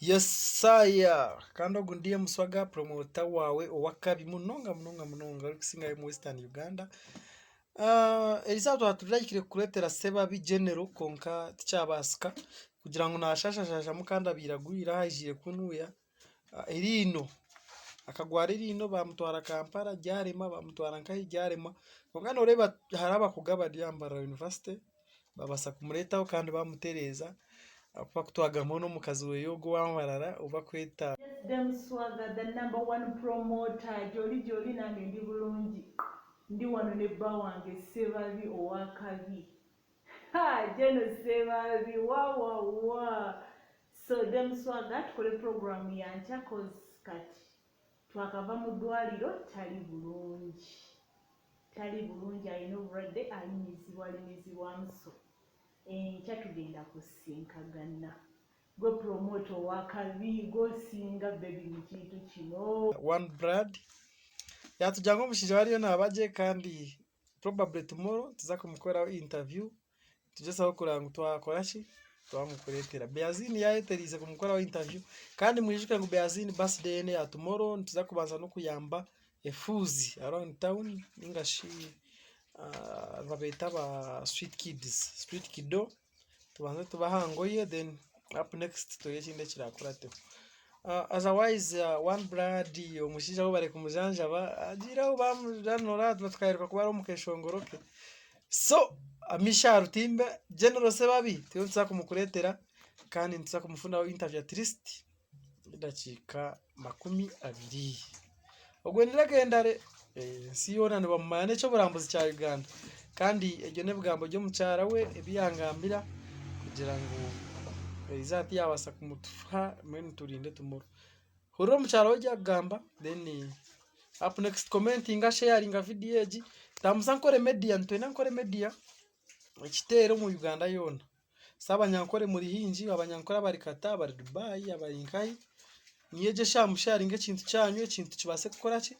Yesaya kandi ogu ndiye Muswaga promoter waawe ow'akabi munonga munonga munonga orikusingayo omu Western Uganda. Erizooba twaba turahikire kukureetera Sebabi General kwonka tikyabaasika kugira ngu naashashashashamu kandi abaire agwire aha aiziire kunuuya eriino. Akagwara eriino baamutwara Kampala ryarema baamutwara nkahi ryarema kwonka nooreeba hariho abakugu abari aha Mbarara University babaasa kumureetaho kandi baamutereeza ahakuba ku twagambaho n'omukazi we ogwo owa Mbarara ou barikweta. Yes dem swagger the number one promoter gyoli gyoli nange ndi bulungi ndi wano ne bba wange Ssebabi owakabi haa General Ssebabi wawawa so dem swagger tukole program yankya coz kati twakava mudwaliro tali bulungi tali bulungi alina obulwadde alimizibwa limizibwamu so enkya tugenda kusisinkagana gwe promoter owakabi gwosinga baby mukintu kino. One Blood yaatugira ngu omushaija we ariyo naaba gye kandi probably tomorrow nituza kumukoraho interview tugyezeho kureba ngu twakora ki twamukureetera. Beazin yaayetereize kumukoraho interview kandi mwijuke ngu Beazin birthday ye n'eya tomorrow nituza kubanza n'okuyamba efuuzi around town ninga shi nibabeeta aba street kids, street kiddo tubanze tubahe aha ngoye then up next tureebe ekindi ekiraakurateho. Otherwise one blood omushaija ou bari kumujanjaba agiire ahu bamujanura tukaheeruka kuba ari omu keshongoro ke. So amaisho aha rutimbe General Sebabi turiyo nituza kumukureetera kandi nituza kumufunaho interview at least y'edakiika 20. Ogwe ni legendary ensi yoona nibamumanya n'eky'oburambuzi kya Uganda kandi ebyo n'ebigambo by'omukyara we ebi yangambira kugira ngu erizooba tiyabaasa kumutuha mbwenu turinde tomorrow. Hurira omukyara we ebi arikugamba then up next commentinga, sharinga vidiyo egi, tambuza Ankole Media nitwenda Ankole Media ekiteere omu Uganda yoona. So abanyankore muri haingi, abanyankore abari Qatar, abari Dubai, abari nkahi, niyo egyo eshaaha musharinge ekintu kyanyu ekintu kibaase kukora ki?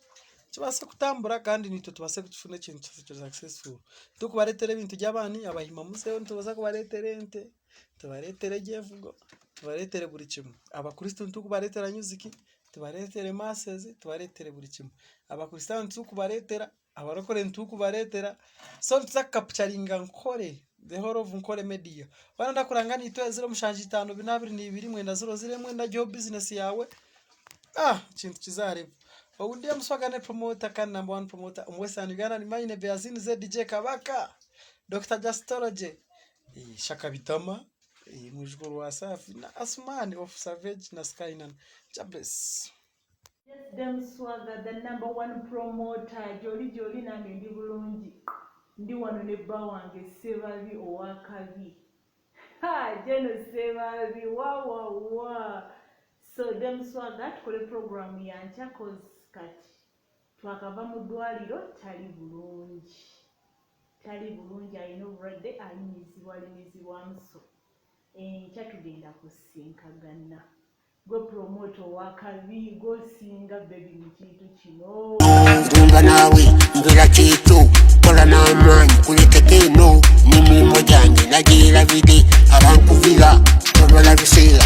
Kibaase kutambura kandi naitwe tubaase kukifuna ekintu kiri successful. Turikubareetera ebintu by'abaani abahima muzeho nitubaasa kubareetera ente, tubareetere ebyevugo, tubareetere buri kimwe. Abakristo niturikubareetera music, tubareetere masses, tubareetere buri kimwe. Abakristaayo niturikubareetera, abarokore niturikubareetera, so nituza kucapturinga Nkore, the whole of Nkore Media. Waaba nooyenda kuranga naitwe 075 422 900 1 ogiheho bizinesi yaawe, ekintu kizaareba. Ogu ndi Muswagane promoter kandi number one promoter omu Western Uganda ni Maine Beazin ZJ Kabaka, Dr Justology, Shaka Bitama, mwijukuru wa Safi na Asumani of Savage na Sky Jah bless. Yes dem swagger the number one promoter gyoli gyoli nange ndi bulungi ndi wano ne bba wange Ssebabi owakabi ha General Ssebabi wawawa so dem swagger tukole program yankya coz kati twakava mu ddwaliro tali bulungi tali bulungi alina obulwadde alimizibwa limizibwamu so enkya tugenda kusisinkagana gwe promoter owakabi gwosinga baby mu kintu kino. Ndumva naawe mbera kyekyo kola n'amaanyi kulekeko eno n'emirimu gyange nagyerabire abankuvira tomala biseera.